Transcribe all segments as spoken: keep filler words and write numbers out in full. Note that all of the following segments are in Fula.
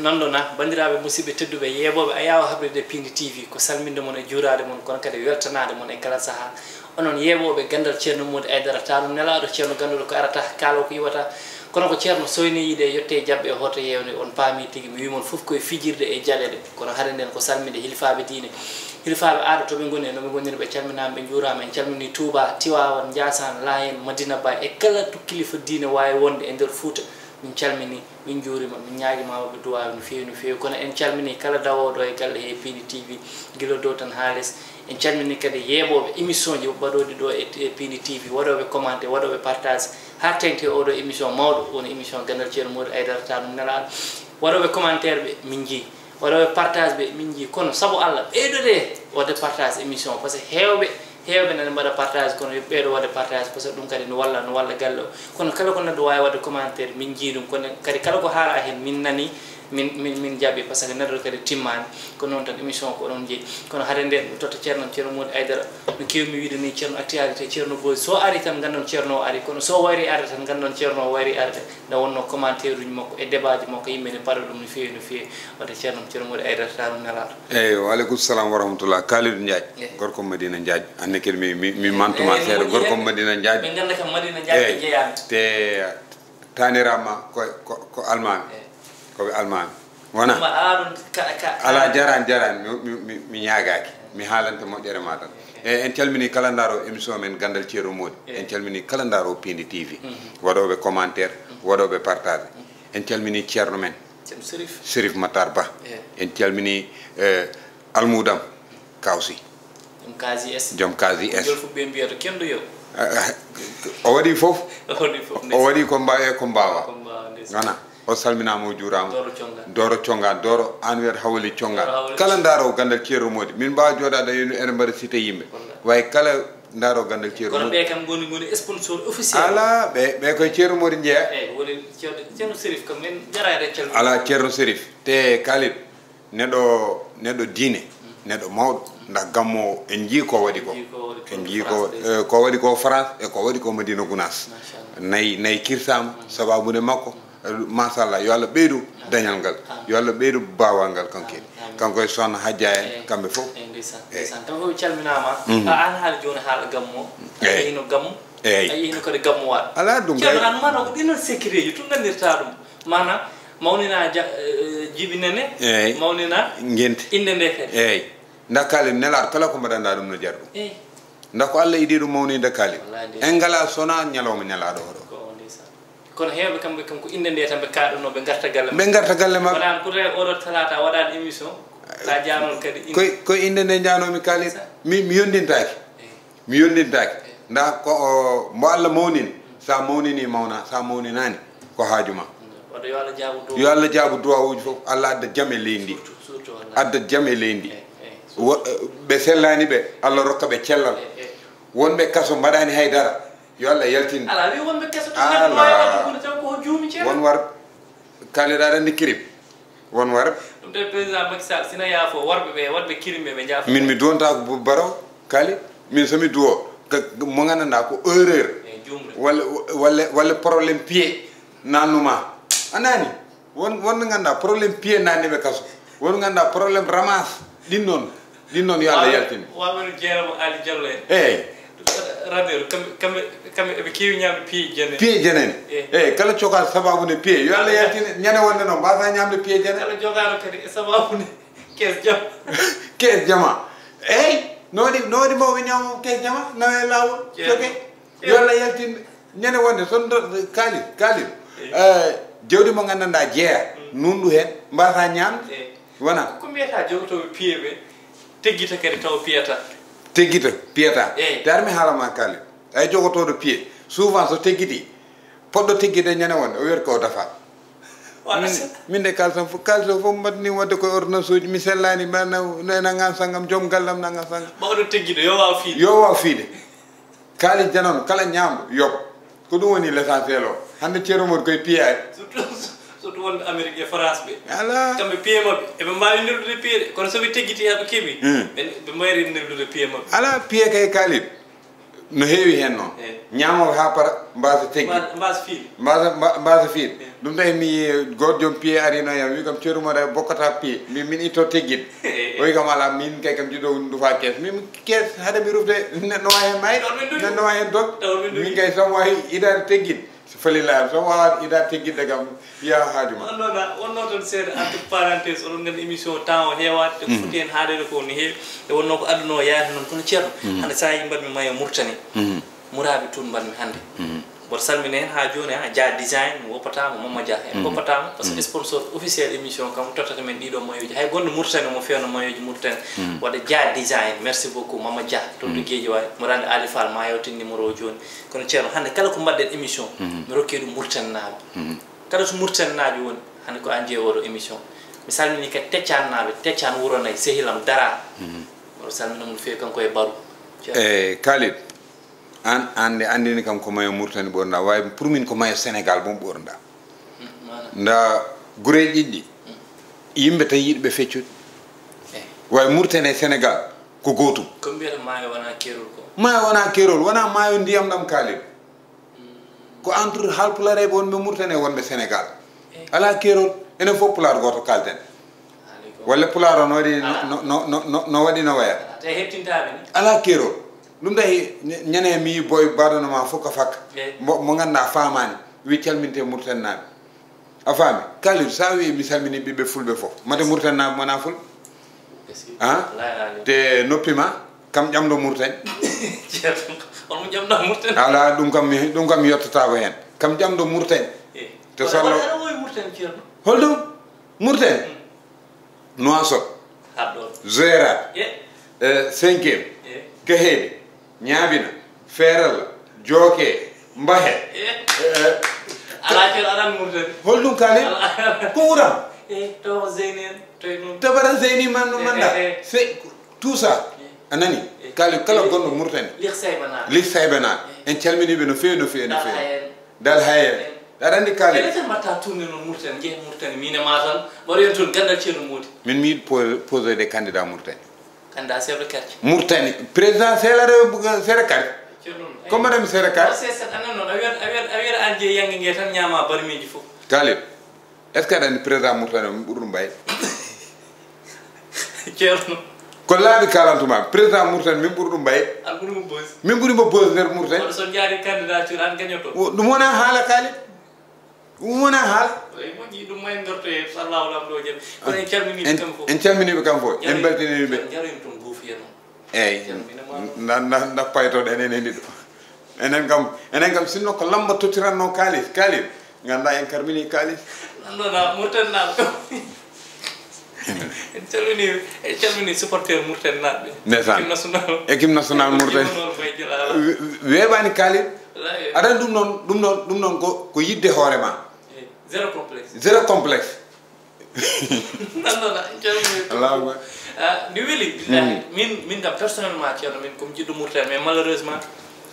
Noon ɗon, ah, banndiraaɓe musidɓe tedduɓe, yeeɓooɓe Ayaawo Habride Piindi T V, ko salminde mon e juuraade mon, kono kadi weltanaade mon e kala sahaa. Onon yeeɓooɓe ganndal Ceerno Moodi Aydara, taanum nelaaɗo Ceerno, gannduɗo ko arata, kaalo ko iwata. Kono ko Ceerno soyne yiide, yotte jaɓɓe e hoto yeewne, on paami tigi. Mi wii mon fof koye fijirde e jaɗeɗe. Kono hade nden ko salminde hilifaaɓe diine, hilifaaɓe aada to ɓe ngoni e no ɓe ngoniri, ɓe calminaama, ɓe njuuraama. En calminii Tuubaa, Tiwaawan, Njaasaan, Laayeen, Madina Baay e kala to kilifa diine waawi wonde e nder Fuuta. Min calminii, min njuuriima, min ñaagiima maɓɓe duwaawi no feewi, no feewi. Kono en calminii kala dawooɗo e galle he Piindi T V, gila dow tan haa les. En calminii kadi yeeɓooɓe émission ji baɗooɗi ɗo e, e Piindi T V, waɗooɓe commenté, waɗooɓe partage, haa teŋti e oɗo émission mawɗo, woni émission Ganndal Ceerno Moodi Aydara, taanum nelaaɗo. Waɗooɓe commentaire ɓe, min njii. Waɗooɓe partage ɓe, min njii. Kono sabu Allah, ɓeydoɗe waɗde partage émission, par ce que heewɓe, heewɓe nana mbaɗa partage, kono yo ɓeydo waɗde partage, par ce que ɗum kadi no walla, no walla galle o. Kono kala ko neɗɗo waawi waɗde commentaire, min njii ɗum. Kono kadi kala ko haala heen, min nani, min, min, min jaɓi, par ce que neɗɗo kadi timmaani. Ko noon tan, émission ko onon njeyi. Kono hade nde, mi totta Ceerno am, Ceerno Moodi Aydara. No keewmi wiide ni, Ceerno Actualité, Ceerno Buzz. So ari tan, nganndon Ceerno o ari. Kono so wayri arde tan, nganndon Ceerno o wayri arde. Nde wonno commentaire uji makko e débat ji makko, yimɓe ne paɗa ɗum no feewi, no feewi. Wadde Ceerno am, Ceerno Moodi Aydara, taanum nelaaɗo. Eyyi, wa aleykum salam wa rahmatullah. Kalidou Ndiaye, Eyyi. Gorko Madina Ndiaye. Anne kadi mi, mi, mi mantuma Eyyi, seeɗa. Gorko Madina Ndiaye. Ɓe ngannda kam Madina Ndiaye ɓe Eyyi. Jeyaani. Te taniraama ko, ko, ko almaami. Eyyi. Ko ɓe almaami. Wona? Ɗum aɗa ɗum ka, ka, Ala ka- jaraan, jaraan. Mi, mi, mi, mi ñaagaaki. Mi haalante moƴƴere ma tan. Eyyi. E, en calmini kala ndaaro émission men Ganndal Ceerno Moodi. Eyyi. En calmini kala ndaaro Piindi T V. Mhm. Waɗooɓe commentaire, Mhm. waɗooɓe partage. Mhm. En calmini ceerno men. Ceerno Serif. Serif Matar Ba. Eyyi. En calmini, eh, almuudam Kawsi. Joom K G S. Joom K G S. Jol fof ɓe mbiyata kenndo yo. Ah, ah, o waɗi fof. O waɗi fof, O waɗi ko mbaawi e ko mbaawa. Ko mbaawa, ndeysaan. Wona, o salminaama, o juuraama. Dooro Conngaan. Dooro Conngaan, Dooro Anwer Hawali Conngaan. Dooro Hawali. Kala ndaaro Ganndal Ceerno Moodi. Min mbaawa jooɗaade e no ene mbaɗa cité yimɓe. Wallaahi. Waawi kala ndaaro Ganndal Ceerno Kono Moodi. Ɓe kam ngoni, ngoni sponsor officiel. Ala, ɓe, ɓe koye Ceerno Moodi njeya. Eyyi, woni Ceerno, Ceerno Serif kam en jaraade calminde. Ala, Ceerno Serif. Te Kalidou, neɗɗo, neɗɗo diine, neɗɗo mawɗo. Nda Gammo en njii ko waɗi ko. En njii ko waɗi ko En njii ko, France, eh, ko waɗi ko France e ko waɗi ko Madina Gunaas. Machallah. Nayi, nayi kirsaama, sababude makko. Eh, machallah, yo Allah ɓeydu dañal ngal. Amin. Yo Allah ɓeydu baawal ngal kanko en. Amin. Kanko e sohna Hajja en, Eyyi. kamɓe fof. Eyyi, ndeysaan, Eyyi. ndeysaan. Kanko o calminaama. Mhm. A, aan haala jooni haala Gammo. Eyyi. A yehino Gammo. Eyyi. A yehino kadi Gammo waaɗo. Ala ɗum Ceerno kay. Aan maanaam ko ɗin noon secret ji, tun nganndirtaa ɗum. Maanaam, mawnina ja-, eh, Jibi Nene, Eyyi. mawnina Ngenti. innde nde kadi. Eyyi. Nda Kalidou nelaaɗo kala ko mbaɗanɗa ɗum no jar ɗum. Eyyi. Nda ko Allah yiɗi ɗum mawninde Kalidou. Wallaahi ndeysaan. En ngala sona ñalawma nelaaɗo oɗo. Ko o ndeysaan. Kono heewɓe kamɓe kam ko innde nde tan ɓe kaaɗuno, ɓe ngarta galle maɓɓe. Ɓe ngarta galle maɓɓe. Wonaan ko tawi oɗo talaata waɗaani émission, ta jaanol kadi inde. Koy, koy innde nde jaanomi Kalidou. Ndeysaan. Mi, mi yondintaaki. Eyyi. Mi yondintaake. Nda ko o, mo Allah mawnini, sa mawnini mawna, sa mawninaani, ko haaju ma. Wadde yo Allah jaabu duwaawu. Yo Allah jaabu duwaawuuji fof. Allah adda jam e leydi ndi. Surtout, surtout wallahi. Adda jam e leydi ndi. Eyyi, eyyi. Wo-, ɓe sellaani ɓe, Allah rokka ɓe cellal. Eyyi, eyyi. Wonɓe kaso mbaɗaani hay dara, yo Allah yaltin. Ala, wi wonɓe kaso to Ala. Mbaɗi waawi wadde hunde taw ko juumi ceerno. Won war Kalidou aɗa anndi kirim. Won war. Ɗum de président Macky Sall sina yaafo worɓe ɓe, waɗɓe kirimɓe ɓe njaafo. Min mi duwontaako bu-, baro, Kali. Min so mi duwo, ka, mo nganndanɗaa ko erreur. E juumre. Walla, walla, walla problème pied nannuma. A nani? Won, won ɓe ngannduɗaa problème pied nanni ɓe kaso. Won ɓe ngannduɗaa problème ramasse. Ɗin noon, ɗin noon yo Allah yaltin. Waawa no jeeramo Ali Diallo en. Eyyi. Radero, kamɓe, kamɓe, kamɓe eɓe keewi ñaamde piye janani. Piye janani. Eh. Eyyi, kala coka sababu ne piye. Yo Allah yaltin, ñande wonde noon, mbasa ñaamde piye janani. Kala jogaano kadi e sababu ne, kees jama. Kees jama. Eyyi, no waɗi, no waɗi mawɓe ñaamo kees jama, nawe laawol, Ceerno. Coke. Yo Allah yaltin, ñande wonde, son do-, Kali, Kali. Eh. Eh, jawdi mo nganndanɗaa jeeya, Mm. nunɗu heen, mbasa ñaamde. Eh. Wona. Ko mbiyata jogotooɓe piye ɓe, teggita kadi taw piyata. Teggita, piyata. Eyyi. Dar mi haala ma Kali. Ay jogotooɗo piye. Souvent so teggiti, poɗɗo teggide ñande wonde, o wiyata ko o dafa. Wala Min, sa- min de kalsan fof, kalsan fof mbaɗni wadde koye ordonnance uji, mi sellani, mbaɗna, nanga sangam, joom gallam nanga sangam. Mawɗo teggide, yo waaw fiide. Yo waaw fiide. Kali janon, kala ñaamɗo, yoɓ. Ko ɗum woni l'essentiel o. Hannde Ceerno Mor koye piyaade. Surtout, surtout wonɓe Amérique e France ɓe. Ala. Kamɓe piye maɓɓe, eɓe mbaawi neldude piye de. Kono so ɓe teggiti haa ɓe keɓi, Hmm. ɓe, ɓe mbayri neldude piye maɓɓe. Ala, piye kay Kalidou. No heewi heen noon. Eh. Ñaamooɓe haa para, mbaasa teggi. Mba-, mbaasa fiide. Mbaasa, mba-, mbaasa fiide. Eh. Ɗum tawi mi, gooto joom piye arino yam, wi kam, "Ceerno Mara bokkata piye." Min, min itto teggin. O wi kam, "Ala, min kay kam jiɗo ndufa kees." Min, kees, haɗa mi rufde, neɗɗo wawi hen may, neɗɗo wawi hen dog. Min kay, so mi wawi idade teggin, so falila, so mi wawa idade teggin de kam, ya haaju ma. Wonno na, wonno toon seeɗa, entre parenthèse, oɗon nganndi émission temps o heewaade, te ko foti hen haalede ko no heewi. E wonno ko aduna o yaari noon, kono Ceerno, hannde so a yii mbaɗmi mayo Mauritanie. Muraabi tun mbaɗmi hannde. Mboɗo salmina heen haa jooni, haa Dia Design, mi woppataama, Mama Dia, en ngoppataama, par ce que sponsor officiel émission kam tottata men ɗiɗo mayoji. Hay gonɗo Mauritanie mo fewna mayoji Mauritanie, waɗa Dia Design, merci beaucoup, Mama Dia, toon to Guédiawaye, mboɗo anndi Ali Fall, ma yewtin numéro o jooni. Kono Ceerno, hannde kala ko mbaɗɗen émission, mi rokke ɗum Mauritanie naaɓe. Kala so Mauritanie naaɓe woni, hannde ko an jeyi oɗo émission. Mi salmini kadi Teccaan naaɓe, Teccaan wuro nayi, sehilam Dara. Mboɗo salmina mo no feewi, kanko e Baru. Ceerno. Eh, Khalid, an, an nde anndini kam ko mayo Mauritanie ɓornɗa, wawi pour min ko mayo Sénégal bon ɓornɗa. Nda gure ɗiɗɗi, yimɓe tan yiɗɓe feccude. Wawi Mauritanie e Sénégal ko gootum. Ko mbiyata maayo wona keerol ko? Maayo wona keerol, wona maayo ndiyam ɗam, Khalid. Ko entre Haalpulaar e wonɓe Mauritanie e wonɓe Sénégal. Ala keerol, enen fof pulaar gooto kalten. Walla pulaar o no waɗi no, no, no, no, no, no waɗi no waya. Te heɓtintaaɓe ni. Ala keerol. Ɗum tahi ñande mi boy baɗono ma fof ka fakka. Mo, mo ngannduɗaa faamaani. Wi calminte Mauritanie naaɓe. A faami? Khalid, so a wi mi salmini ɓiɓɓe fulɓe fof. Mate Mauritanie naaɓe wona fulɓe? Ah? Te noppi ma, kam ƴamɗo Mauritanie. Ceerno, on mo ƴamɗa Mauritanie? Ala, ɗum kam mi, ɗum kam mi yottatako heen. Kam ƴamɗo Mauritanie. Te sallo. Holɗum? Mauritanie. Nouakchott, Haddo. Zouérate, eh, cinquième, eh, Gaheni, Niabina, Ferella, Dioké, Mbahe. Eh. Eh, ala kel aran Mauritanie. Holɗum Khalid? Ko wuram? Eh, to Zeyni en, to e noon. Tabara Zeyni man no manda. Eh, eh. C'est tout ça. Eh. A nani? Eh. Khalid, kala gonɗo Mauritanie. Lih Saybana. Lih Saybana. Eh. En calminiɓe no feewi, no feewi, no feewi. Dal hayen. Aɗa anndi Khalid? Ene tan mbatta tourné noon Mauritanie, njehen Mauritanie, min e ma tan, mbaɗoyen toon gandal Ceerno Mody. Min mi yiɗi po-, poser de candidat Mauritanie. Candidat chef de quartier. Mauritanie, président seeɗa rew, seeɗa kari. Ceerno noon. Ko mbaɗami seeɗa kari? C'est, c'est, anan noon, a wiyat, a wiyat, a wiyat an jeeyi yannge nge tan ñaama barmiiji fof. Khalid, est-ce que aɗa anndi président Mauritanie o min ɓuri ɗum mbaye? Ceerno. Ko laaɓi kalantuma, président Mauritanie min ɓuri ɗum mbaye. An ɓuri mo buzz. Min ɓuri mo buzz nder Mauritanie. Kono so jaari candidature an gañoto. Ɗum wona haala Khalid. Ɗum wona haala. Eyi, moƴƴi, ɗum maynirto e Allahu Laamɗo o jaɓi. Kono en calminiiɓe kamɓe fof. En calminiiɓe kamɓe fof. En mbeltiniiɓe. Jaroyen toon goofiya noon. Eyi. Calmina ma. Nda, nda, nda paytoɗen enen ɗiɗo. Enen kam, enen kam sinno ko lamba tottiranno kaalis, kaalis. Ngannda en karmini kaalis. Nanɗo na Mauritanie naaɓe kam. En calmini, en calmini supporter Mauritanie naaɓe. Ndeysaan. Équipe nationale. Équipe nationale Mauritanie. Ɗum noon Baye Jula. We-, we-, weeɓaani kaalis. Wallaahi. Aɗa anndi ɗum noon, ɗum noon, ɗum noon ko, ko yiɗde hoore ma. Eh, zéro complexe. Zéro complexe. Nanɗo na, en calmini. Allahu akbar. Ah, ndi weli, billahi. Mm. Min, min kam personnellement, Ceerno, min ko mi jiɗɗo Mauritanie, mais malheureusement.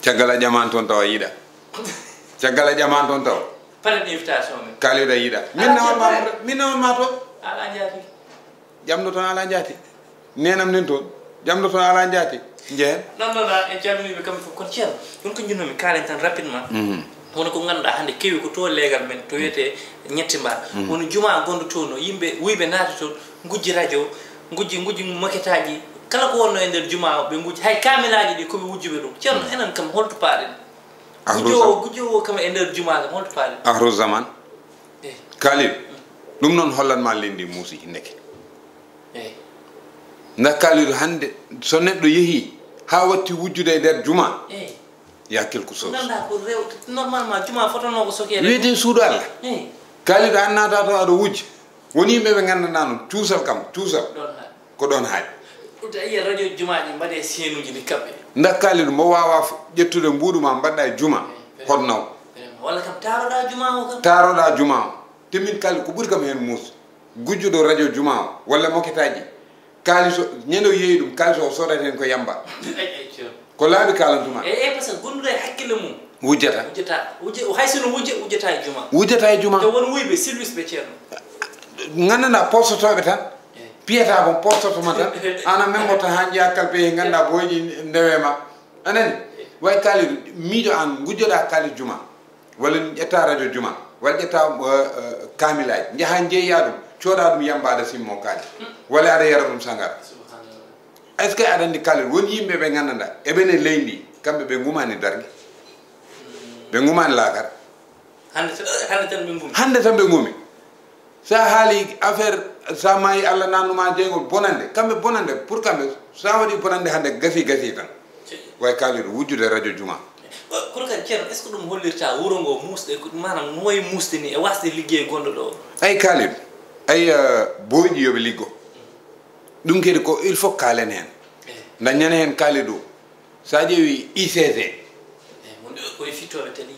Caggal a ƴaman toon tawa yiɗa. Caggal a ƴaman toon tawa. Paɗen invitation men. Kalidu a yiɗa. Min nawan ma toon, min nawan ma toon. Ala jaati. Ƴamɗo toon ala jaati. Nenam nen toon. Ƴamɗo toon ala jaati. Njehen. Nanɗo na, en calminiiɓe kamɓe fof. Kono Ceerno, ɗum ko njiɗnoomi kaalen tan rapidement. Mhm. Woni ko ngannduɗaa hannde kewi ko to leegal men, to wiyetee Ñetti Mbaar. Mhm. Woni jumaa gonɗo toon, no yimɓe wuyɓe naati toon, ngujji radio, ngujji, ngujji moketaaji. Kala ko wonnoo e nder jumaa o, ɓe ngujji. Hay kaamilaaji ɗi, ko ɓe wujjuɓe ɗum. Ceerno, mhm, enen kam, holto paaɗen? Ahru gujjo o, zam-, gujjo o kam e nder jumaa kam, holto paaɗen? Ahru zaman. Eyi. Khalid, ɗum noon hollan ma lenndi muusi ndeke. Eyi. Nda Khalid hannde, so neɗɗo yehi haa watti wujjude e nder jumaa, eyi, y a quelque chose. Ngannda ko rew-, normalement, jumaa fotanoo ko sokeede. Wiyetee suudu Allah. Eyi. Khalid, an naata to aɗa wujja. Woni yimɓe ɓe nganndanaa noon, cuusal kam, cuusal. Ɗon haaɗi. Ko ɗon haaɗi. Ɗum a yiya radio jumaaji mbaɗe seenuji ɗi kaɓɓe. Nda Khalid, mo waawa f-, ƴettude mbuuɗu ma mbaɗɗa e juma, eyi, hotnaw. Vraiment. Walla kam taaroɗa juma o kam. Taaroɗa juma o. Te min Khalid, ko ɓuri kam heen muus. Gujjuɗo radio juma o, walla moketaaji. Kaalis o, ñande o yeeyi ɗum, kaalis o soodata heen ko yamba. Ay, ay, Ceerno. Ko laaɓi kaalantuma. E, e, par ce que gonɗuɗo e hakkille mum. Wujjata. Wujjata. Wujja-, hay so no wujja, wujjata e juma. Wujjata e juma. Te won wuyɓe, silwisɓe, Ceerno. Nganndanɗaa, postotooɓe tan. Eyi. Piyata ko postoto ma tan. Ana men ngotta haa njiya kalpe he ngannduɗaa booyɗi ndewe ma. A nani? Eyi. Way Khalidou, miijo an, ngujjoɗaa kaalis juma. Walla ƴetta radio juma. Waɗƴata kaamilaaji, njaha njeeya ɗum, cooda ɗum yamba, aɗa simmo kaali, walla aɗa yara ɗum sangara. Est-ce que aɗa anndi, Kalidou, won yimɓe ɓe nganndanɗaa eɓe ne leydi, kamɓe ɓe ngumaani darnge, ɓe ngumaani laakara. Hannde tan ɓe ngumi. Hannde tan ɓe ngumi. Sa haali affaire, sa maayi, Allah nannuma jeygol bonande, kamɓe bonande, pour kamɓe, sa waɗi bonande hannde, gasi, gasi tan. Way Kalidou wujjude radio juma. Kono kadi, Ceerno, est-ce que ɗum hollirta wuro ngo muusɗe, maanaam no wayi muusde ni e wasde liggey gonɗo ɗo? Ay Kalidou, ay, booyɗi yoɓe liggo. Ɗum kadi ko il faut kaalen heen. Daññana heen Kalidou. Sa ƴeewi I C C.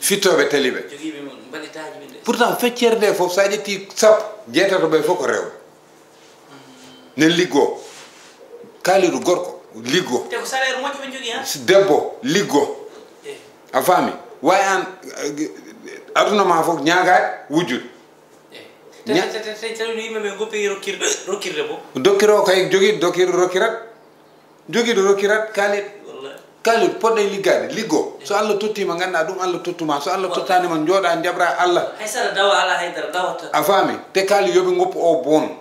Fittooɓe tali ɓe. Jogiiɓe mbaɗitaaji ɓe nde. Pourtant feccere nde fof, sa ƴetti sappo, jeetato ɓe fof ko rewɓe. Nen liggo. Kalidou gorko, liggo. Te ko salaire moƴƴo ɓe njogii, ha? Debbo, liggo. A faami? Way aan, aduna ma fof ñaagaade wujjude. Te, te, te, te, te yimɓe ɓe ngoppi rokkirde, rokkirde bo. Dokkiroowo kay jogii, dokkirɗo rokkirat. Jogiiɗo rokkirat, Kalidou. Kalidou, poɗɗa e liggaade, liggo. So Allah tottiima, nganndaa ɗum Allah tottuma. So Allah tottaani ma, njooɗa, njaɓra Allah. Hay so aɗa dawa, alaa hay dara, dawa tan. A faami? Te Kalidou, yo ɓe ngoppu o boon.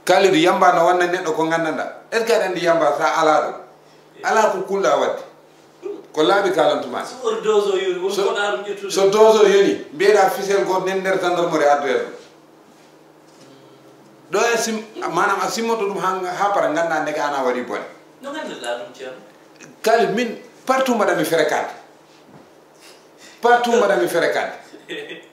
Kalidou, yamba no wanna neɗɗo ko nganndanɗaa. Est-ce que aɗa anndi yamba, sa alaa ɗum? Alaa ko kulɗa waɗde. Ko laaɓi kalantuma. So dose o yoni, won so, koɗa ɗum ƴettude. So dose o yoni, mbiyeɗa fisel gooto nen nder gendarmerie addoya ɗum. Ɗo e sim-, maanaam a simmoto ɗum haa, haa para, nganndaa ndeke ana waɗi bone. No nganndirɗa ɗum, Ceerno? Kalidou, min partout mbaɗa mi fréquente. Partout mbaɗa mi fréquente.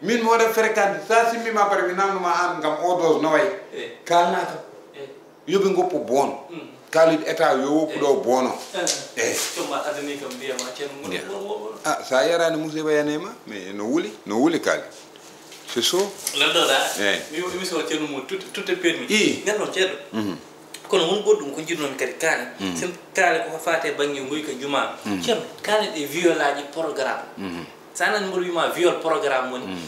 Min mi waɗa fréquente. Sa simmi ma pare, mi namnuma aan ngam o dose no wayi. Eh. Kaalna kam. Eh. Yo ɓe ngoppu boon. Mm. Kalidou état yo woppu ɗo boono. Eh. Eh. Cumma adani kam mbiyama Ceerno Mor-, Mor-, Mor-, Mor-. Ah, sa yarani musiba yanema, mais no wuli, no wuli Kalidou. C'est chaud. Lanɗoɗa, eh, mi, mi so Ceerno Mor, tout, tout est permis. I. Ngal noon ceeɗo. Mhm. Kono won goɗɗum ko jiɗnomi kadi kaane. Mhm. Sen kaale ko faate bannge ngoyka juma. Mhm. Ceerno, kaane ɗe violaji programme. Mhm. Sa nani mboɗo wima viol programme woni. Mhm.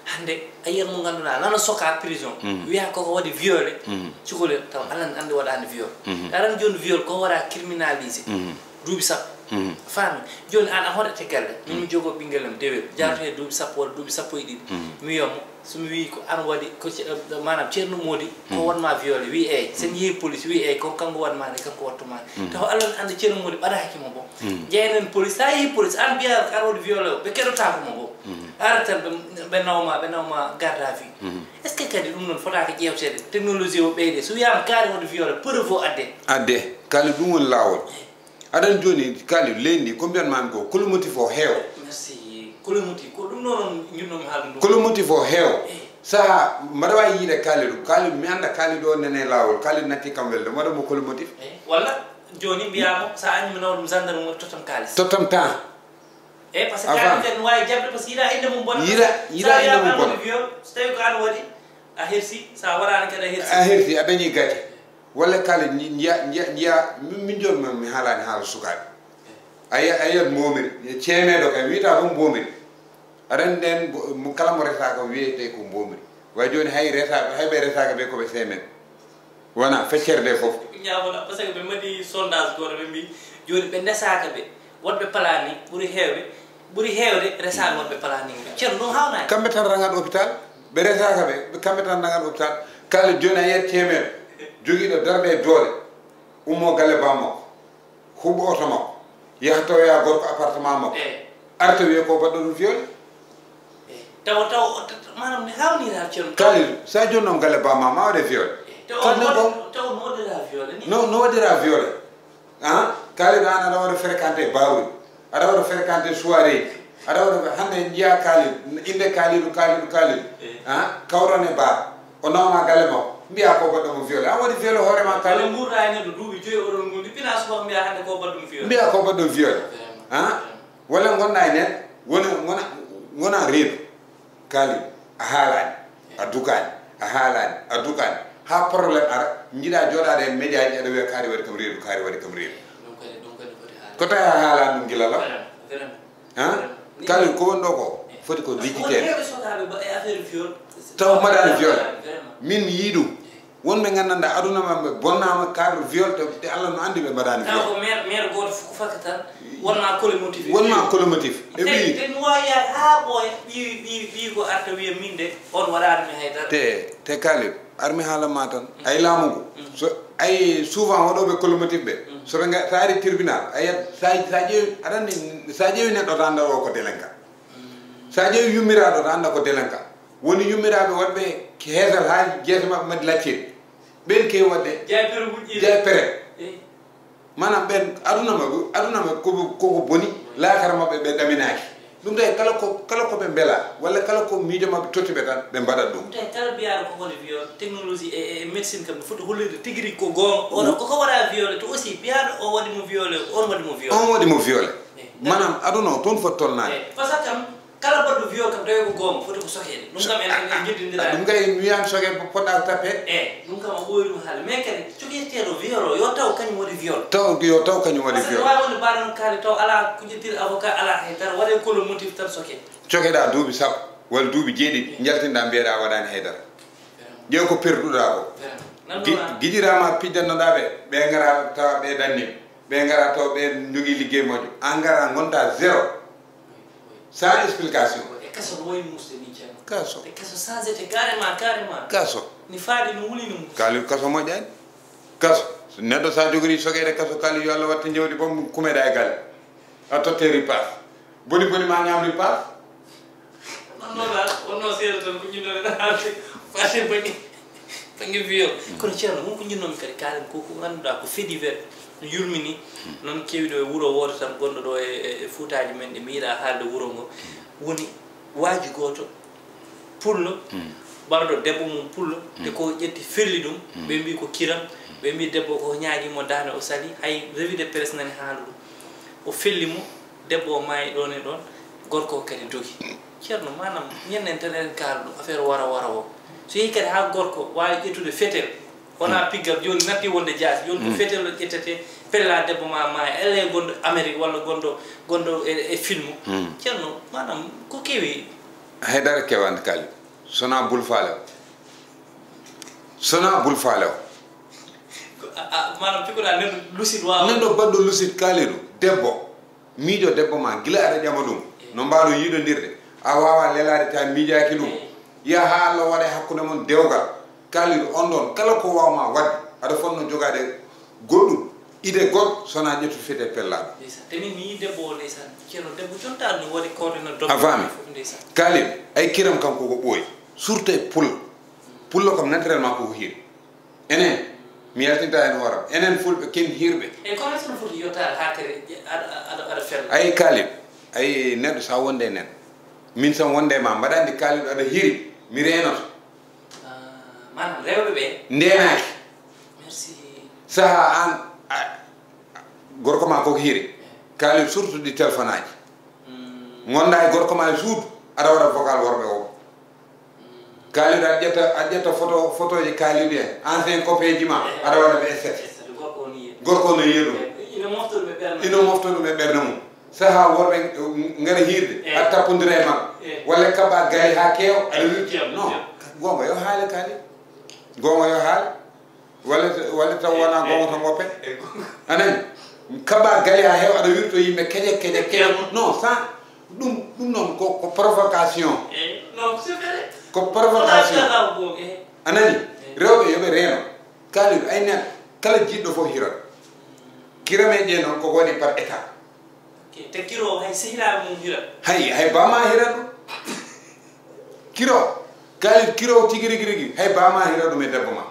Hande a yiyat mo ngannduɗaa nana soka prison. Mhm. Wiya koko waɗi violé. Mhm. Cukalel taw alaa ne anndi waɗaani viol. Mhm. Aran jooni viol ko waɗa criminalisé. Mhm. Duuɓi sappo. Mhm. Faami? Jooni aan a hoɗete galle. Min mi jogoo ɓinngel am dewel. Jaaroto he duuɓi sappo walla duuɓi sappo e ɗiɗi. Mhm. Mi wiya mo, so mi wii ko aan waɗi, ko ce-, maanaam Ceerno Moodi, ko wonma violé? Wii eey. So mi yehi police, wii eey, ko kanko waɗma ni, kanko waɗtuma ni. Mhm. Tawa Alla ne anndi Ceerno Moodi ɓadaaki mo bo. Mhm. Njeynen police, so a yehi police, aan mbiyaa ko aan waɗi violé o, ɓe keɗotaako mo bo. Mhm. Aratan ɓe, ɓe nawma, ɓe nawma garde à vue. Mhm. Est-ce que kadi ɗum noon fotaaka ƴeewteede? Technologie o ɓeyde. So wiyaama kaari waɗi violé, preuve o adde. Adde. Kala ɗum woni laawol. Aɗa anndi jooni, Kalidou, leydi ndi, ko mbiyan maa mi ko, colomotive o heewa. Merci. Colomotive, ko ɗum ɗo noon njiɗnoo mi haalde ɗum. Colomotive o heewa. Eh. Saha, mbaɗa waawi yiide Kalidou, Kalidou, mi annda Kalidou o nene laawol, Kalidou natti kam welde, mbaɗa mo colomotive. Eh, walla jooni mbiyaa mo, so a anndi mi nawa ɗum gendarme, tottam kaalis. Tottam temps. Eh, parce que Kalidou kadi no waawi jaɓde, parce que yiɗa innde mum bona. Yiɗa, yiɗa innde mum bona. Viol, so tawi ko aan waɗi, a hersi, so a waɗaani kadi a hersi. A hersi, a dañi gacce. Walla kala nji-, njiya, njiya, njiya, min, min jooni mi, mi haalaani haala sukaaɓe. A yiya-, a yiyat mboomiri, ceemeedo kay, wiyata fof mboomiri. Aɗa anndi nden, mbo-, mo, kala mo resaaka wiyetee ko mboomiri. Way jooni hay resaaka, hay ɓe resaaka ɓe ko ɓe seemeeɓe. Wona feccere nde fof. Ñaawola, parce que ɓe mbaɗi sondage gooto, ɓe mbi jooni ɓe ndesaaka ɓe. Wonɓe planning ɓuri heewde, ɓuri heewde resaani wonɓe planning ɓe. Ceerno, ɗum haawnaaki. Kamɓe tan rangat hôpital, ɓe resaaka ɓe, ɓe kamɓe tan rangat hôpital. Kala jooni a yiyat ceemeeɗo jogiiɗo darnde e doole, ummo galle bammakko, huɓɓo oto makko, yaha tawoya gorko appartement makko, eh, arta wiya ko baɗɗo ɗum viol. Eh, tawa, tawa, o, t-, t-, maanaam ne haawnira Ceerno. Kalidou, so a jonnoo galle bamma, ma waɗe viol. Eh, tawa Kalidou, no, tawa no waɗira viol ni? No, no waɗira viol. Ah, Kalidou, aan aɗa waɗa fréquenté baawɗi, aɗa waɗa fréquenté soirée ji, aɗa waɗa, hannde njiya Kalidou, innde Kalidou, Kalidou, Kalidou. Eh. Ah, kawrone ba, o nawma galle makko, mbiya ko baɗɗo mo viol. Aan waɗi viol hoore ma, Kalidou. Walla nguurɗa e neɗɗo duuɓi joyi, oɗon ngondi, pina suba mbiya hannde ko baɗɗum viol. Mbiya ko baɗɗum viol. Vraiment. Ah, vraiment. Walla ngonɗa e neɗɗo, wona, wona, wona reedu. Kalidou, a haalaani, a dukaani, a haalaani, a dukaani. Haa problème ara, njiɗa jooɗaade e média ji, aɗa wiya kaari waɗi kam reedu, kaari waɗi kam reedu. Ɗum kadi, ɗum kadi foti haalaade. Ko tawi a haalaani ɗum gila law? Vraiment, vraiment. Han? Vraiment. Kalidou, ko woni ɗo ko, eh, foti ko lijjiteede. Parce que won heewɓe sukaaɓe ba e affaire viol. Taw mbaɗaani viol. Vraiment. Min mi yii ɗum. Wonɓe nganndanɗaa aduna maɓɓe bonnaama cadre viol, te, te Allah no anndi ɓe mbaɗaani taw viol. Ko maire, maire gooto fof ko fakka tan wonma colomotive. Wonma colomotive. E te, ɓiyi. Te mi waawi yaade haa ɓooya, ɓiyi, ɓiyi, ɓiyi ko arta wiya min de, on waɗaani mi haydara. Te, te Kalidou, armi haala ma tan. Mm. Ay laamu ngu. Mm. So, ay souvent waɗooɓe colomotive ɓe. Mm. So ɓe nga-, so ari tribunal, a yiyat, sa, sa ƴeewi, aɗa anndi, sa ƴeewi neɗɗo tan annda o ko délinquant. Mm. Sa ƴeewi yummiraaɗo tan annda ko délinquant. Woni yummiraaɓe waɗɓe heesal haa jeese maɓɓe mbaɗi lacciri. Ɓen keewi waɗde jaa pere. Jaa pere. Eh. Maanaam ɓen aduna maɓɓe, aduna maɓɓe koko, koko boni, laakara maɓɓe ɓe ɗaminaaki. Ɗum tawi kala ko, kala ko ɓe mbela, walla kala ko miijo maɓɓe totti ɓe tan, ɓe mbaɗat ɗum. Ɗum tawi kala mbiyaaɗo ko waɗi viol, technologie e, e, e médecine kam, foti hollirde tigi rigi ko goonga. Oɗo koko waɗa violé, to aussi mbiyaaɗo o waɗi mo violé, on waɗi mo violé. On waɗi mo violé. Eh. Maanaam aduna o toon foti tolnaade. Eh, parce que kam, kala baɗɗo viol kam tawi ko goonga, foti ko sokeede. Ɗum kam en, en, en njeddindira. Ɗum kay mi wiyan sokeede ko poɗɗa tappe. Eh, ɗum kam a ɓooyi ɗum haalde. Mais kadi, coketeeɗo viol o, yo taw kañum waɗi viol. Taw, yo taw kañum waɗi viol. Parce que no waawi wonde mbaɗa no kaali taw alaa ko ƴettiri avocat, alaa hay dara, waɗe colomotive tan soke. Cokeɗa duuɓi sappo walla duuɓi jeeɗiɗi, njaltinɗa mbiyeɗa a waɗani hay dara. Vraiment. Ƴeew ko perduɗa ko. Vraiment. Gi-, giƴiraama pijjannoɗa ɓe, ɓe ngara tawa ɓe danni. Ɓe ngara taw ɓe jogii liggey moƴƴo. An ngara ngonta zéro. Sans explication. E kaso no wayi muusde ni, Ceerno. Kaso. E kaso changete carrément, carrément. Kaso. Ni faade no wuli no muusde. Kaali kaso moƴƴani. Kaso. So neɗɗo sa jogori sogeede kaso, kaali yo Allah watte jawdi bom kumeɗa e galle. A totte ripaas. Boni boni ma ñaam ripaas. Wonno la, wonno seeɗa tan ko ñinnoɗen haalde faade boni. Bannge viol. Kono Ceerno, won ko njinnoomi kadi kaalen ko, ko ngannduɗaa ko fait divers, no yurmini. Noon keewi ɗo e wuro wooto tan gonɗo ɗo e, e, e fuutaaji men ɗi mi yiɗaa haalde wuro ngo. Woni waaji gooto pullo, ɓarɗo debbo mum pullo, te ko ƴetti felli ɗum, ɓe mbii ko kiram, ɓe mbii debbo ko ñaagi mo daande o sali, hay revue de presse nani haala ɗum. O felli mo, debbo o maayi ɗoon e ɗoon, gorko o kadi dogi. Ceerno, maanaam, ñanden tan eɗen kaala ɗum, affaire wara wara o. So yehii kadi haa gorko waawi ƴettude fetel, wonaa piggal, jooni natti wonde jaasi, jooni ko fetel o ƴettete, pella debbo ma, ma elle gonɗo Amérique walla gonɗo, gonɗo e, e film. Ceerno, maanaam, ko kewi? Hay dara kewaani, Kaali. Sonaa bul faale o. Sonaa bul faale o. Ko, a, a, maanaam, pigoɗa neɗɗo lucide waawa. Neɗɗo baɗɗo lucide, Kaalidu, debbo. Miijo debbo ma, gila aɗa ƴama ɗum, no mbaɗon yiɗondirde, a wawa lelaade ta miijaaki ɗum. Yaha haa Allah waɗa e hakkunde mon dewgal. Kaalidu on ɗon, kala ko wawma waɗde, aɗa fotno jogaade goɗɗum, idée goɗɗo, sona ƴettu fete pellaɗo. Ndeysaan. Te min mi yii debbo o, ndeysaan. Ceerno, debbo jontaɗo no waɗi kawde no dokke. A faami? Fof, ndeysaan. Kaalidu, ay kiram kam koko ɓooyi, surtout e pullo. Pullo kam naturellement koko hiiri. Enen, mi yaltinta heen hooram. Enen Fulɓe ken hiirɓe. E kono so no foti yottaade haa kadi aɗa, aɗa, aɗa fella? Ay Kaalid, ay neɗɗo sa wonde e nen. Min sam wonde e ma, mbaɗa anndi Kaalid aɗa hiiri, mi reenoto. Ah, maanaam rewɓe ɓe? Ndeenaaki. Merci. Saha aan, a, gorko ma koko hiiri. Kaalid surtout ɗi téléphone aji. Mm. Ngonda e gorko ma e suudu, aɗa waɗa vocal worɓe o. Kaalidu, a ƴetta, a ƴetta photo, photoji Kaalidu en, ancien copain ji ma, aɗa waɗa ɓe statut. Gorko o no yiya ɗum. Ina mofta ɗum e ɓernde mum. Saha worɓe ngara hiirde, a tappondira e maɓɓe. Walla kaɓa gali ha keewa, aɗa wirti. Non, gonga yo haale Kaalidu. Gonga yo haale. Walla, walla taw wona gonga tan woppe. A nani? Kaɓa gali ha heewa, aɗa wirto yimɓe keƴe, keƴe, keƴe. Non, ça, ɗum, ɗum noon ko, ko provocation. Eh, non, c'est vrai. Ko provocation. A nani? Eh. Rewɓe yo ɓe reeno. Kaalidu, ay neɗɗo, kala jiɗɗo fof hirat. Kirame ɗe noon ko woni par état. Ok, te kiro hay sehilaaɓe mum hira. Hay, hay bama hira ɗum. Kiro, Kaalidu, kiro tigi rigi rigi, hay bama hira ɗum e debbo ma.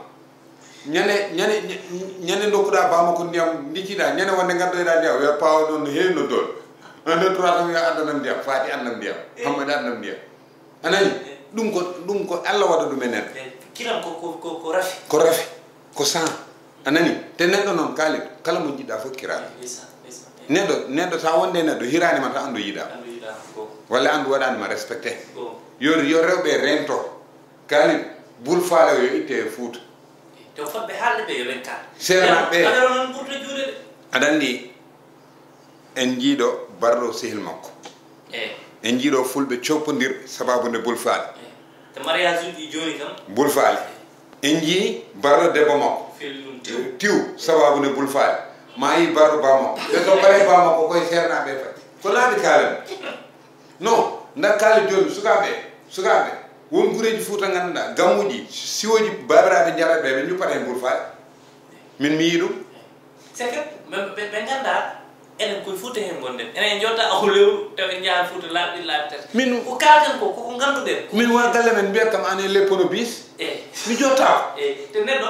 Ñande, ñande, ñande dokkuɗa bama ko ndiyam ndicciɗa, ñande wonde ngaddoyɗa ndiyam, wiya pawo noon no heewi no dool. Un, deux, trois tan wiya addanam ndiyam, Faati annam ndiyam, Hammadi annam ndiyam. A nani? Eh. Ɗum ko, ɗum ko Allah waɗa ɗum e neɗɗo. Eh, kiram ko, ko, ko, ko rafi. Ko rafi, ko sang. A nani? Te neɗɗo noon, Kaalidu, kala mo jiɗɗa fof kiraɗo. Eh, ndeysaan, ndeysaan, eh. Neɗɗo, neɗɗo sa wonde e neɗɗo, hirani ma tan andu yiɗa. Andu yiɗa, ko. Walla andu waɗani ma respecté. Ko. Yo, yo rewɓe rento. Kaalidu, bul faale o yo itte e Fuuta. Eh, te fotɓe haalde ɓe yo ɓen kaal. Seernaɓe. Aɗa noon ɓurta juuɗe de. Aɗa anndi, en njiiɗo barɗo sehil makko. Eh. En njiiɗo fulɓe coppondirɓe sababu nde bul faale. Eh. Te mariage uji ɗi jooni kam. Bul faale. En njii barɗo debbo makko. Fillum tiw. Tiw, sababu ne bulfaali. Ma yi barɗo ba makko. Ɓe so bare ba makko koye seernaaɓe fati. Ko laaɓi kaalen. Non, nda kaalen jooni, sukaaɓe, sukaaɓe. Won gureeji Fuuta ngannduɗaa, gammuuji, siwooji baabiraaɓe njarat ɓe, ɓe ñuppata heen bulfaali. Min mi yii ɗum. C'est que ɓe, ɓe, ɓe nganndaa enen koye Fuuta heen ngonɗen. Enen njottaa ko lewru, tawa en njaha Fuuta laabi ɗiɗi, laabi tati. Min ko kaalten ko, ko ko ngannduɗen. Min wa galle men mbiya kam an e leppono bis. Eh. Mi jottaako. Eh, te neɗɗo,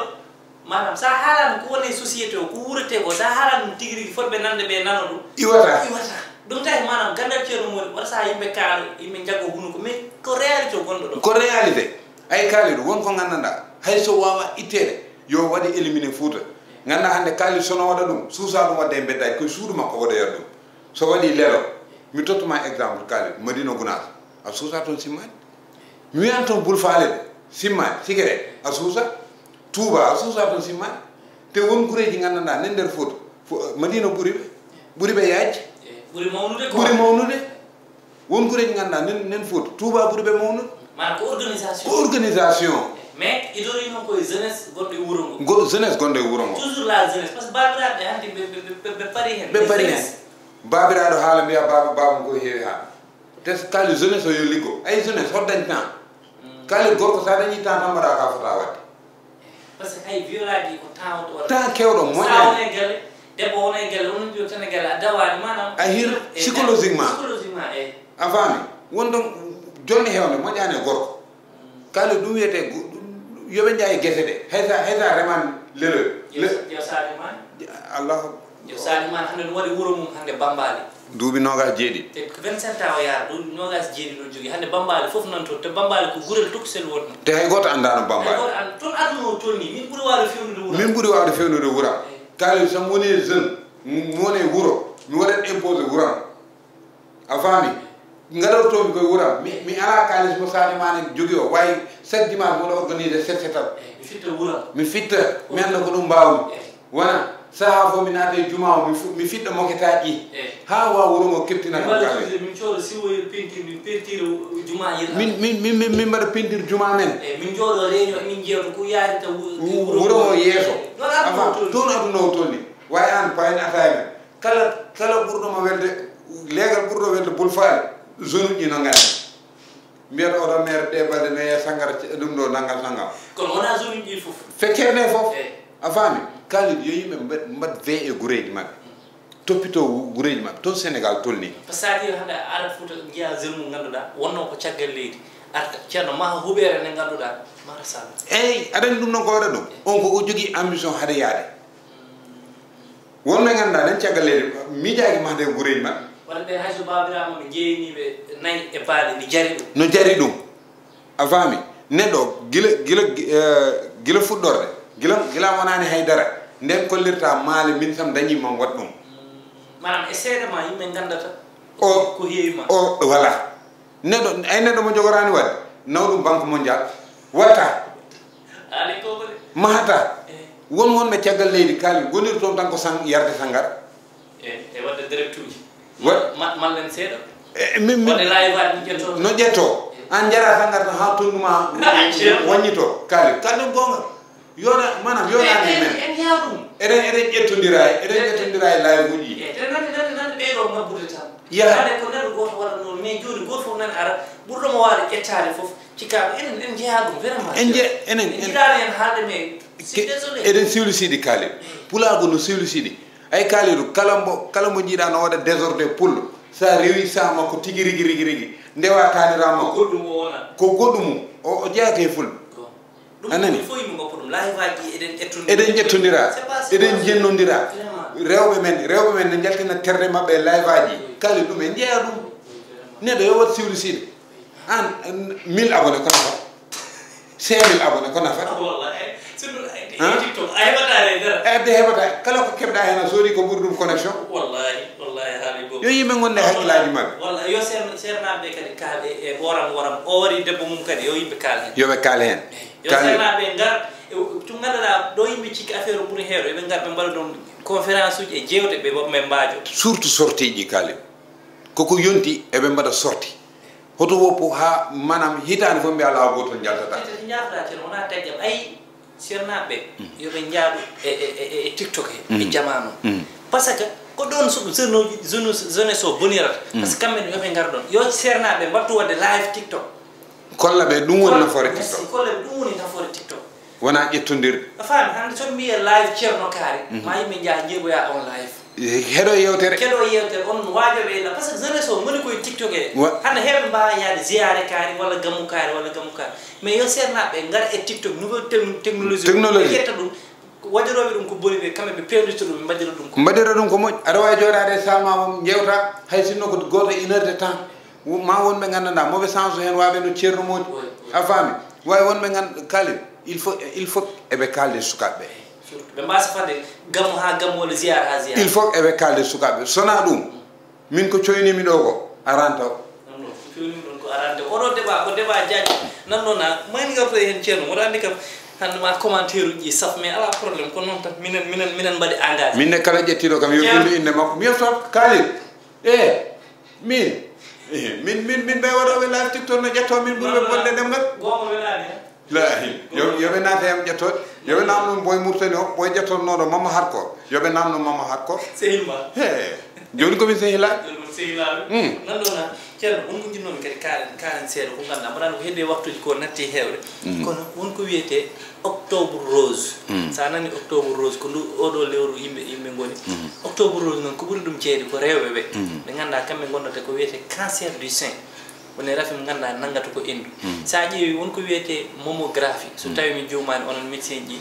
maanaam, so a haalaani ko woni e société o, ko wuuretee ko, so a haalaani ɗum tigi rigi, fotɓe nande ɓe nano ɗum. Iwata. Iwata. Ɗum tawi, maanaam, ganndal Ceerno Mori, wata so yimɓe kaala, yimɓe njaggo hunuko, mais ko réalité gonɗo ɗo. Ko réalité. Ay kaalidu, won ko nganndanɗaa, hay so waawa itteede, yo waɗe éliminé Fuuta. Nganndaa hannde kaalidu so no waɗa ɗum, suusa ɗum waɗde e mbeddaaji, koye suudu makko waɗoyat ɗum. So waɗi lelo, mi tottuma exemple kaalidu, Madina Gunaas, a suusa toon simmaani. Mi wiyan toon bulfaale ɗe, simmaani, sikere, a suusa, Tuuba, a suusa toon simmaani. Te won gureeji nganndanɗaa, nen nder Fuuta, fo-, Madina ɓuri ɓe, ɓuri ɓe yaajde. Eh, ɓuri mawnude ko? Ɓuri mawnude. Won gureeji ngannduɗaa nen, nen Fuuta, Tuuba ɓuri ɓe mawnude. Maanaam ko organisation. Ko organisation. Mais idori noon koye jeunesse gonɗo e wuro ngo. Go-, jeunesse gonɗo e wuro ngo. Toujours la jeunesse, parce que baabiraaɓe hannde ɓe, ɓe, ɓe, ɓe, ɓe parii heen. Ɓe parii heen. Jeunesse. Baabiraaɗo haala mbiya baaba, baaba ko heewi haa. Te so kaali jeunesse o yo liggo. Ay jeunesse, hoto dañ temps. Mm. Kaali gorko so a dañii temps tan mbaɗa ka fota waɗde. Parce que hay violaaji ko temps o waɗa. Temps kewɗo moƴƴani. Sa woni e galle, debbo woni e galle, onon mbiyo tan e galle, a dawaani maanaam. A hir psychologiquement. Psychologiquement, eh. A faami? Won ɗon jonde heewde moƴƴani e gorko. Kaali ɗum wiyetee go-, yoɓe njaha e gese ɗe. Hay sa, hay sa reman leloy. Yo sa-, yo sa reman. Allah. Yo Sadio Mané hannde no waɗi wuro mum hannde Bambaali. Duuɓi noogaas jeeɗiɗi. Te ko vingt-sept ans o yaara, duuɓi noogaas jeeɗiɗi ɗo jogii. Hannde Bambaali fof nan toon. Te Bambaali ko gurel tokosel wonnoo. Te hay gooto anndaano Bambaali. Hay gooto an-, toon aduna o tolni. Min ɓuri waawde fewnude wuram. Min ɓuri waawde fewnude wuram. Eey. Kaali so mi woni jeune, mi woni e wuro, mi waɗat imposé wuram. A faami? Ngaɗortoomi koye wuram. Mi, mi alaa kaalis mo Sadio Mané jogii o. Wayi chaque dimanche mboɗo organisé set setal. Eey, mi fitta wuram. Mi fitta. Mi annda ko ɗum mbaawmi. Eey. Wona, sahaa fof mi naata e juma o, mi fu-, mi fiɗɗa moketaaji ɗi. Eey. Haa wa wuro ngo keptina kam kaalis. Min cooda siwoyel peinture, min peinture juma yel. Min, min, min, min, min mbaɗa peinture juma men. Eey, min njooɗo réunion, min njeewta ko yaarita wu-, wu-, wuro ngo yeeso. Ɗon aduna o tolni. Toon aduna o tolni. Wayi aan, payen ataaya men. Kala, kala ɓurɗo mo welde, leegal ɓurɗo welde bulfaali, zone uji no ngandi. Mbiyata oɗo maire ɗe balɗe nayi e sangara ce-, ɗum ɗo nangam sangam. Kono wona zone uji ɗi fof. Feccere nde fof. Eey. A faami? Kaalidi yo yimɓe mbaɗ, mbaɗ veille e gureeji maɓɓe. Toppito wu-, gureeji maɓɓe. Toon Sénégal tolni. Par ce que sa ari hannde a arat Fuuta njiya zone mo ngannduɗaa, wonno ko caggal leydi. Arta, ceerno, maha huɓeere nde ngannduɗaa, mara sala. Eey, aɗa anndi ɗum noon ko waɗa ɗum. On ko o jogii ambition hade yaade. Wonɓe ngannduɗaa nen caggal leydi, miijaaki mahde e gureeji maɓɓe. Walla ɓe hay so baabiraaɓe maɓɓe jeeyanii ɓe nayi e baali, ndi jari ɗum. No jari ɗum. A faami? Neɗɗo gila, gila, eh, gila fuɗɗorde, gila, gila wonaani hay dara, nden kollirta maale min sam dañii mam waɗ ɗum. Maanaam e seeɗa ma yimɓe nganndata ko, ko heewi ma. O, voilà. Neɗɗo, ay neɗɗo mo jogoraani waɗde, naw ɗum Banque Mondiale, watta. Haali ko de. Mahata. Eh. Won wonɓe caggal leydi kaali, ngoniri toon tan ko sang-, yarde sangara. E, e waɗde direct uji. Wa- Ma-, mallen seeɗa. E, min, min, waɗde live aji ƴetto. No ƴetto. E. Aan njara sangara tan haa tonndu ma waññito. Kaali, kaali ɗum goonga. Yoɗa, maanaam, yoɗaani e men. En, en, en yaha ɗum. Eɗen, eɗen ƴettondira e, eɗen ƴettondira e live uji. E, te nande, nande, nande ɓee ɗo ngabbude tan. Yaha. Hannde ko neɗɗo gooto waɗa noon, mais jooni gooto fof nani ara, ɓurɗo mo waawde ƴettaade fof, cikkaa ko enen, en njeyaa ɗum, vraiment. En nje-, enen, en en njiɗaano en haalde, mais je suis désolé. Eɗen siwlisiɗi kaali. Pulaagu no siwlisiɗi. Ay kaalidu, kala mbo, kala mbo njiɗaa no waɗa désordre e pullo, so a rewi saha makko tigi rigi, rigi, rigi, ndewa taaniraawo makko. Ko goɗɗum o wona. Ko goɗɗum o, o jeyaaka e fulɓe. Ko. Ɗum a nani? Ɗum fof yimɓe ngoppa ɗum. Live aji eɗen ƴettondira. Eɗen ƴettondira. C'est pas, c'est pas, eɗen jennondira. Vraiment. Rewɓe men, rewɓe men ne njaltina terɗe maɓɓe e live aji. Oui. Kala ɗum en njeya ɗum. Oui, vraiment. Neɗɗo yo waɗ siwlisiiɗo. An, an, mille abonnés ko nafa? Cinq mille abonnés ko nafa? Wallahi. Surtout, eh, han? TikTok, a heɓataa e dara. Eh, de heɓataa. Kala ko keɓɗaa heen a soodi ko ɓuri ɗum connexion. Wallahi, wallahi, haali goonga. Yo yimɓe ngonde e hakkillaaji maɓɓe. Wallahi, yo seer-, seernaaɓe ɓe kadi kaal e, e ɓooram woram. O waɗi debbo mum kadi, yo yimɓe kaal heen. Yo ɓe kaal heen. Eey. Yo seernaaɓe ngar, e, tun ngannduɗaa ɗo yimɓe cikki affaire o ɓuri heewde, ɓe ngar ɓe mbaɗa ɗum conférence uji e jeewte, ɓe, ɓe mbaajo. Surtout sortie ji kaali. Koko yonti eɓe mbaɗa sortie. Hoto woppu haa, maanaam, hitaande fof mbiya alaa gootol njaltata. Tete si njaafata ceerno, wonaa taƴƴam. Ayi, Seernaaɓe ɓe, yo ɓe njahdu e, e, e, e TikTok he, e jamaanu. Parce que ko ɗoon so jeune uji, jeune, jeunesse o bonirata. Parce que kamɓe ne yo ɓe ngar ɗoon. Yo seernaaɓe ɓe mbattu waɗde live TikTok. Kolla ɓe ɗum woni nafoore TikTok. Merci, kolla ɓe ɗum woni nafoore TikTok. Wonaa ƴettondirde. A faami, hannde so mi wiya live Ceerno Kaari, ma yimɓe njaha njeeɓoya on live. Heɗo yewtere. Keɗo yewtere, on waajo ɓe la, parce que jeunesse o ngoni koye TikTok he. Hannde heewɓe mbaawa yahde ziyaare kaari walla gammu kaari walla gammu kaari. Mais yo seernaaɓe ɓe ngar e TikTok, nouvelle techn-, technologie. Technologie. Ɓe ƴetta ɗum, waɗirooɓe ɗum ko boni ɓe, kamɓe ɓe peewnirta ɗum, ɓe mbaɗira ɗum ko. Mbaɗira ɗum ko moƴƴi. Aɗa waawi jooɗaade e salle ma mum, njeewta, hay sinno ko gooto une heure de temps. Wo-, ma won ɓe nganndanɗaa, mo ɓe sanso heen, waaɓe no Ceerno Moodi. Oui, oui. A faami? Waawi won ɓe nganndanɗaa, kaali, il faut, il faut eɓe kaalde sukaaɓe ɓe. Surtout. Ɓe mbaasa fadde gammu haa gammu walla ziyaara haa ziyaara. Il faut eɓe kaalde sukaaɓe. So wonaa ɗum, min ko coynimi ɗo ko, aranta o. Non, non, ko coynimi ɗon ko aranta o. Oɗo débat, ko débat jaaji. Nan noon, a, mayni gartoy heen Ceerno, mboɗo anndi kam, hannde ma commentaire uji saf, mais alaa problème, ko noon tan, minen, minen, minen mbaɗi engagé. Min ne kala ƴettiiɗo kam, yo bindu innde makko. Mi yetto Khalil. Eh, min. Eh, min, min, min ɓe waɗooɓe live TikTok no ƴettoo min ɓuri ɓe bonde ɗemngal. Gooto welaani, eh? Lahi. Yo, yo ɓe naata yam ƴettoode. Yo ɓe naamno Boy Murtani o, Boy ƴettonooɗo Mama Harko. Yo ɓe naamno Mama Harko. Sehil ma. He. Jooni ko min sehilaaɓe. Jooni ko sehilaaɓe. Mm. Nan ɗo na, Ceerno, won ko njinnoomi kadi kaalen, kaalen seeɗa ko ngannduɗaa, mbaɗa ko heddii waktuuji ko natti heewde. Mm. Kono won ko wiyetee Octobre Rose. Mm. So a nani Octobre Rose, ko ndu oɗo lewru yimɓe, yimɓe ngoni. Mm. Octobre Rose noon, ko ɓuri ɗum jeeyde ko rewɓe ɓe. Mm. Ɓe ngannduɗaa kamɓe ngondata ko wiyetee cancer du sein. Woni rafi mo ngannduɗaa nanngata ko enndu. Mm. So a ƴeewi, won ko wiyetee mammographie. So tawi mi juumaani, onon médecin ji,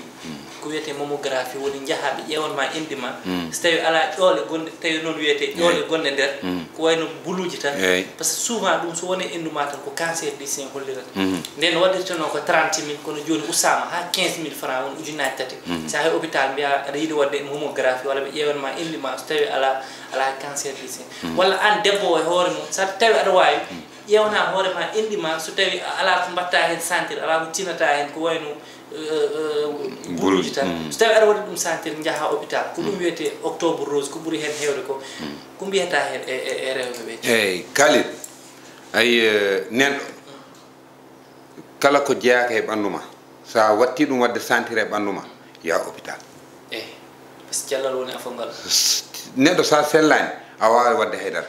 ko wiyetee mammographie woni njahaa ɓe ƴeewan ma enɗi ma. Mm. So tawi alaa ƴoole gonɗe, tawi noon wiyetee ƴoole gonɗe nder, ko wayno buluuji tan. Eey. Parce que souvent ɗum so woni enndu ma tan ko cancer du sein hollirata. Mm. Nden waɗirtenoo ko trente mille, kono jooni usaama haa quinze mille francs, won ujunaaji tati. Mm. So a yahi hôpital mbiyaa aɗa yiɗi waɗde mammographie walla ɓe ƴeewan ma enɗi ma so tawi alaa, alaa cancer du sein. Mm. Walla aan debbo o e hoore mum, so tawi aɗa waawi, ƴeewnaa hoore ma, enɗi ma, so tawi a alaa ko mbaɗtaa heen sentir, alaa ko tinataa heen, ko wayno, eh, eh, buluuji tan. Mm. So tawi aɗa waɗi ɗum sentir, njahaa hôpital. Ko ɗum wiyetee Octobre Rose, ko ɓuri heen heewde ko. Mm. Ko mbiyataa heen e, e, e rewɓe ɓe? Eey, Khalil, ay, eh, neɗɗo, kala ko jeyaaka e ɓanndu ma, so a watti ɗum waɗde sentir e ɓanndu ma, yaa hôpital. Eey, parce que cellal woni afo ngal. S-, neɗɗo so a sellaani, a waawaa waɗde haydara.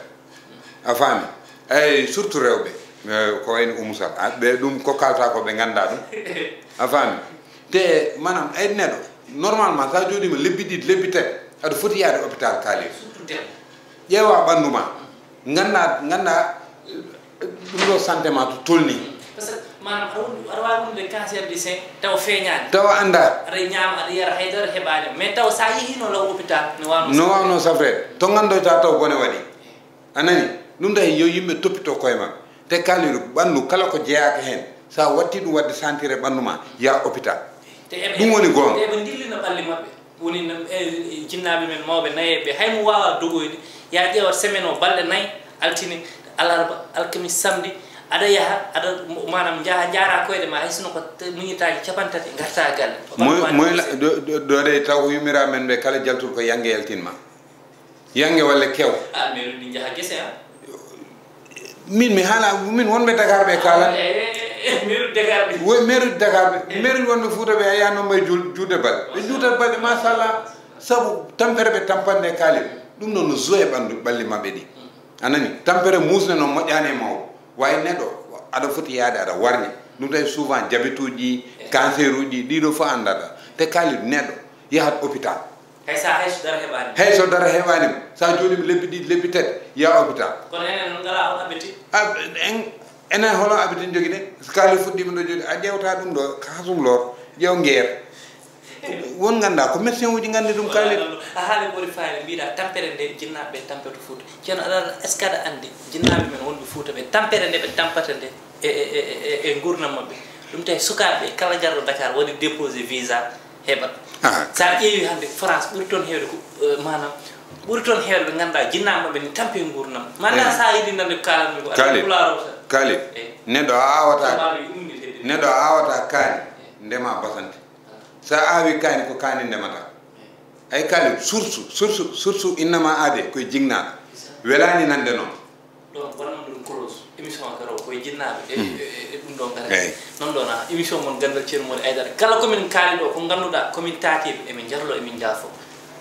A faami? Eey, surtout rewɓe, eh, ko wayno Oumou Sall. Ah, ɓe ɗum ko kalta ko ɓe nganndaa ɗum. A faami? Te, maanaam, ay neɗɗo, normalement, so a jooɗiima lebbi ɗiɗi, lebbi tati, aɗa foti yaade hôpital kaalii. Surtout debbo. Ƴeewa ɓanndu ma. Nganndaa, nganndaa, eh, ɗum ɗo santé ma to tolni. Parce que, maanaam, aɗa won-, aɗa waawi wonde cancer du sein, tawa feeñaani. Tawa anndaa. Aɗa ñaama, aɗa yara, haydara heɓaani. Mais tawa so a yehiino law hôpital, no waawno safreede. No waawno safreede. To nganndoyta taw bone waɗi. A nani? Ɗum tahi yo yimɓe toppito koye maɓɓe. Te kaaliru ɓanndu kala ko jeyaaka heen, so a watti ɗum waɗde sentir e ɓanndu ma, yaa hôpital. Te eɓe, ɗum woni goonga. Te eɓe ndillina ɓalli maɓɓe. Woni no, e, e, jinnaaɓe men mawɓe nayeeɓe ɓe, hay mo waawaa dogoyde, yaa ƴeewa semaine o balɗe nayi, altine, alarba, alkamis, samedi, aɗa yaha, aɗa, maanaam, njaha, njaaraa koyɗe ma, hay sinno ko te-, miñitaaji cappanɗe tati, ngartaa galle. Moy, moy la, ɗo, ɗo, ɗo de taw ko yummiraaɓe men ɓe kala jaltuɗo ko yannge yaltin ma. Yannge walla kew. Ah, meeruuji ɗi njaha gese, ah. Min, mi haala, min wonɓe Dakar ɓe kaalan. Ah, eh, eh, eh, meeruuji Dakar ɓe. Wo-, meeruuji Dakar ɓe. Eh. Meeruuji wonɓe Fuuta ɓe, a yaha noon mbay jul-, juulde balɗe. Ɓe juutat balɗe, machallah. Sabu tampere ɓe tampanɗe kaalel. Ɗum noon no joué ɓanndu, ɓalli maɓɓe ɗi. Mm. A nani? Tampere muusde noon moƴƴaani e mawɗo. Wayi neɗɗo, aɗa foti yahde aɗa warña. Ɗum tawi souvent diabète uji, eh, cancer uji, ɗiɗo fof anndaɗa. Te kaalel neɗɗo yahat hôpital. Hay sa, hay so dara heɓaani. Hay so dara heɓaani mo. Sa jooɗiima lebbi ɗiɗi, lebbi tati, yaa hôpital. Kono enen noon ngalaa on appétit. Ah, en, enen holo appétit njogiɗen? So kaalel fuɗɗiima ɗo jooɗi, a ƴeewta ɗum ɗo, kasum lor, ƴeew ngeer. Won nganndaa, ko médecin uji nganndi ɗum kaalel. A haali ko waɗi faayida, mbiɗa tampere nde jinnaaɓe ɓe tampeto Fuuta. Ceerno, aɗa, est-ce que aɗa anndi jinnaaɓe men wonɓe Fuuta ɓe, tampere nde ɓe tampata nde e, e, e, e, e nguurndam maɓɓe? Ɗum tawi sukaaɓe ɓe, kala garɗo Dakar waɗi déposé visa, heɓat. Ah, sa ƴeewi hannde France ɓuri toon heewde ko, eh, maanaam, ɓuri toon heewde ɓe ngannduɗaa jinnaaɓe maɓɓe ne tampi e nguurndam. Ma anndaa sa yiɗi nande ko kaalanmi ko, aɗa Khalid, Pulaar o tan. Khalid, eh, neɗɗo a aawata, neɗɗo a aawata kaani, ndema basante. Sa aawi kaani, ko kaani ndemata. Ay, Khalid, source, source, source innama aade koye jinnaaɓe. Welaani nande noon. Ɗon, wonno ɗum close. Émission o kadi o koye jinnaaɓe e, e, e ɗum ɗo ngara. Eyi. Noon ɗo na émission mon Ganndal Ceerno Moodi Aydara. Kala komin kaali ɗo, ko ngannduɗaa komin taakiiɓe, emin njarlo, emin njaafo.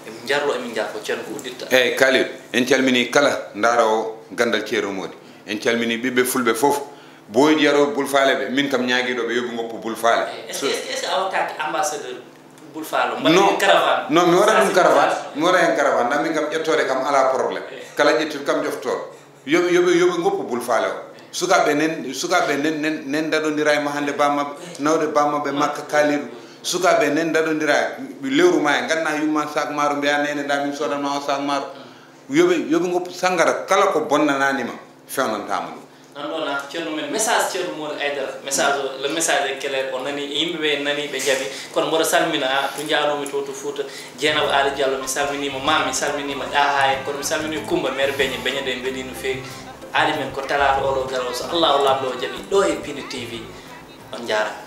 Emin njarlo, emin njaafo, ceerno ko udditta. Eyi, Kalidou, en calminii kala ndaaroowo Ganndal Ceerno Moodi. En calminii ɓiɓɓe fulɓe fof. Booyɗi yaroo bul faale ɓe, min kam ñaagiiɗo ɓe yo ɓe ngoppu bul faale. Eyi, est-ce que, est-ce que, est-ce que a wattaaki ambassadeur bul faale o? Mbaɗa heen caravane. Non, mi waɗa ɗum caravane, mi waɗa heen caravane, ndax min kam ƴettoode kam alaa problème. Eyi. Kala ƴettude kam ƴeftoto. Yo ɓe, yo ɓe, yo ɓe ngoppu bul faale o. Sukaaɓe nen, sukaaɓe nen, nen, nen ndaɗondira e ma hannde bammaɓe, nawde bammaɓe makka kaaliɗo. Sukaaɓe nen ndaɗondira lewru ma e nganna yumma sac maaro mbiya nene nda min sodanma o sac maaro. Yo ɓe, yo ɓe ngoppu sanngara kala ko bonnananima fewnantama ɗum. Noon ɗo na ceerno men message ceerno Moodi Aydara. Message o, le message est clair. O nani e yimɓe ɓe nani ɓe jaɓi. Kono mboɗo salmina to njaanoomi to, to Fuuta. Jeynaba Aali Jallo, mi salminiima ma, mi salminiima Ɗaha en, kono mi salminii Kummba, maire Beñe, Beñe ɗe mbelii no feewi. Aali men ko talaata oɗo garoowo, so Allahu Laamɗo o jaɓii, ɗo e Piindi T V. On njaaraama.